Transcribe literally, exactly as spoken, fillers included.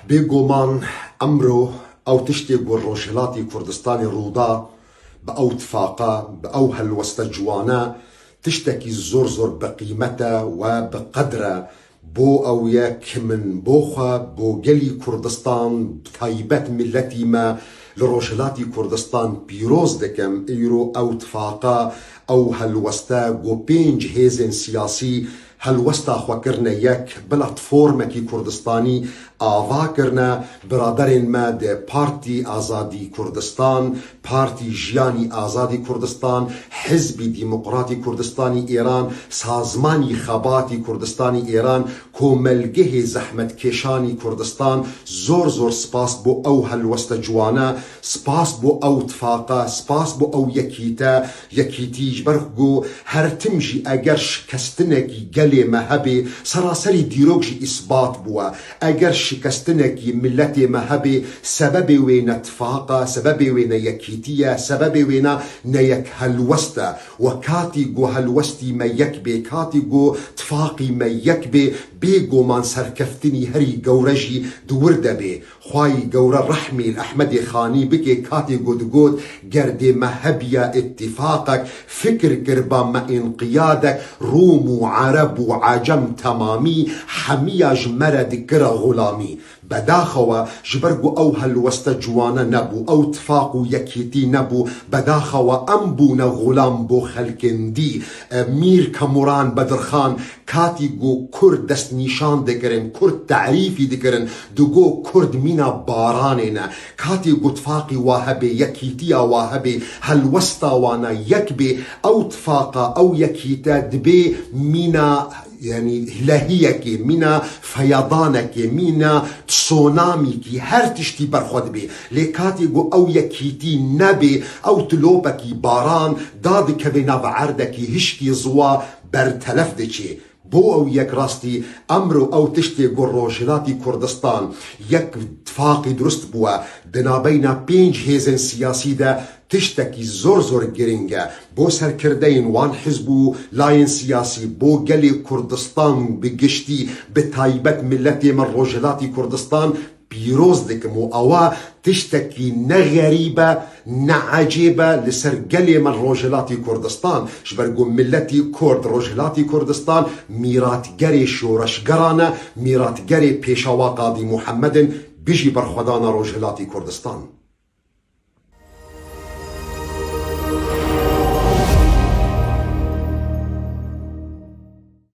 Bêguman emro ew tiştê ku Rojhilatî Kurdistanê rû da, bi ew tifaqa, bi ew helweste ciwane, tiştekî zor zor bi qîmet e we bi qedr e. Bo ew ye ki min bo xwe, bo gelî Kurdistan, bi taybet miletî me li Rojhilatî Kurdistan pîroz dikim. Îro ew tifaqa, ew helweste ku pênc hêzên siyasî helwesta xwe kirine yek, platformekî Kurdistanî ava kirine, biraderên me di Partî Azadî Kurdistan, Partî Jiyanî Azadî Kurdistan, Hizbî Demokratî Kurdistanî Êran, Sazmanî Xebatî Kurdistanî Êran, Komelgehê Zehmetkêşanî Kurdistan, zor zor spas bo ew helweste ciwane, spas bo ew tifaqa, spas bo ew yekîte, yekîtî, ji ber ku her tim jî eger şikestinekî gelê me hebê, seraserî dîrok jî îsbat bûye. Eger şikestinekî miletê me hebê, sebebê wê ne tifaqa, sebebê wê ne yekîtî ye, sebebê wê ne, ne yek helwest e. We katî ku helwestî me yek bê, katî ku tifaqî me yek bê, bêguman serkeftinî herî gewre jî di wir de bê. Xwayî gewre rehmî li Ehmedê Xanî bike, katê ku digot, ger dê me hebiya îtîfaqek, fikir kiriba me înqiyadek, Rûm û Ereb û Ecem temamî, hemiya ji me re dikira xulamî. Bedaxewe, ji ber ku ew helweste ciwane nebû, ew tifaq û yekîtî nebû, bedaxewe em bûne xulam bo xelkên dî. E, Mîr Kemuran Bedirxan, Katî ku Kurd destnîşan dikirin, Kurd tarîfî dikirin, digo Kurd mîna baranê ne. Katî ku tifaqî wa hebê, yekîtiya wa hebê, helwesta wana yek bê, ew tifaqa, ew yekîte dibê mîna, yanî lehiyekê, mîna feyedanekê, mîna tsonamîkî, her tiştî berxwe dibê. Lê katî ku ew yekîtî nebê, ew tilopekî baran dadikeve nav erdekî hişkî ziwa bertelef diçê. Bo ew yekrastî, emro ew tiştê ku Rojhilatî Kurdistan yek tifaqî dirust bûye, di nabeyna pênc hêzên siyasî de tiştekî zor zor girîng e. Bo serkirdeyên wan hizb û layên siyasî, bo gelê Kurdistan bi giştî, bi taybet miletê me Rojhilatî Kurdistan, pîroz dikim û ewa tiştekî ne xerîb e, ne ecêb e li ser gelê me Rojhilatî Kurdistan, ji ber ku miletî Kurd Rojhilatî Kurdistan mîratgerê şoreşgeran e, mîratgerê Pêşawa Qadî Muhemmed in, bijî berxwedana Rojhilatî Kurdistan.